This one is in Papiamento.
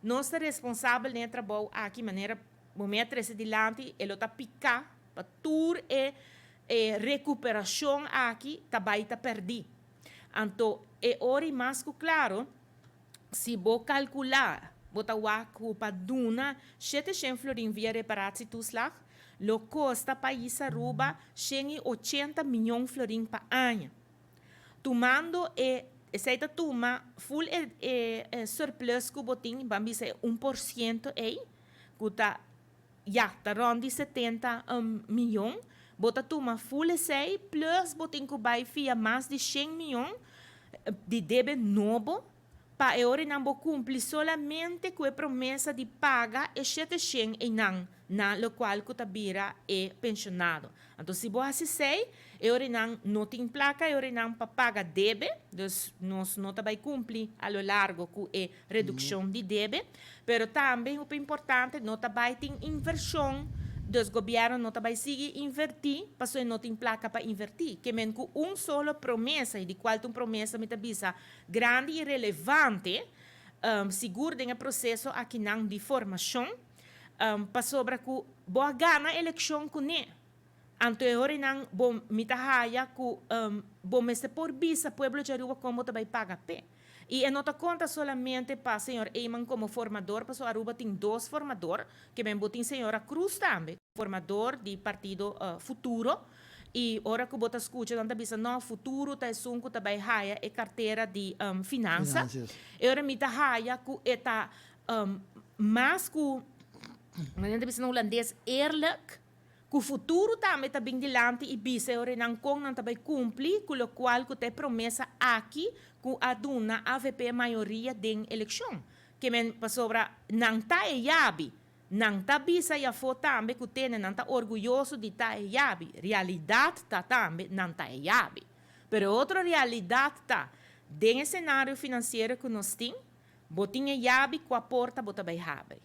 Nos ta responsabel den e trabou aki manera bo mi a trece dilanti e lo ta pica pa tur e e recuperacion aki ta bay ta perdi. Anto e ora y mas cu claro si bo calcula bo ta wak cu pa duna 700 florin via reparatietoeslag lo costa pais Aruba 180 miyon florin pa aña. Tumando e esey ta tuma full e surplus cu bo tin, ban bisa 1% ey, cu ta ya, ta rond di 70 miyon, bo ta tuma full esey, plus bo tin cu bay fia mas di 100 miyon di debe nobo, pa e ora nan bo cumpli solamente cu e promesa di paga e 700 e nan na lo cual cu ta bira e pensionado. Anto, si bo haci esey, e ora nan no tin placa, e ora nan pa paga debe, dus nos no ta bay cumpli a lo largo cu e reduccion di debe, pero tambe, hopi importante, no ta bay tin inversion, dus gobierno no ta bay sigui inverti, paso no tin placa pa inverti. Kiermen cu un solo promesa, y di cual un promesa mi ta bisa grandi y relevante, sigur den e proceso aki nan di formacion, pasobra cu bo a gana eleccion cu ne. Anto e ora nan bo mi ta haya cu bo mester por bisa pueblo di Aruba con bo ta bay paga pe. Y e no ta conta solamente pa señor Eman como formador, paso Aruba tin dos formador, kiermen bo tin señora Cruz tambe, formador di partido Futuro. Y ora cu bo ta scucha, nan ta bisa, no, Futuro ta esun cu ta bay haya e cartera di finansa. E ora mi ta haya cu e ta mas cu, nan ta bisa na Hulandes, eerlijk, cu Futuro tambe ta bin dilanti y bisa e ora nan con nan ta bay cumpli cu lo cual cu ta e promesa aki cu a duna AVP mayoria den eleccion. Kiermen pasobra nan ta e yabi. Nan ta bisa y afo tambe cu tene nan ta orguyoso di ta e yabi. Realidad ta tambe nan ta e yabi. Pero otro realidad ta, den scenario financiero cu nos tin, bo tin e yabi cu a porta bo ta bay habri.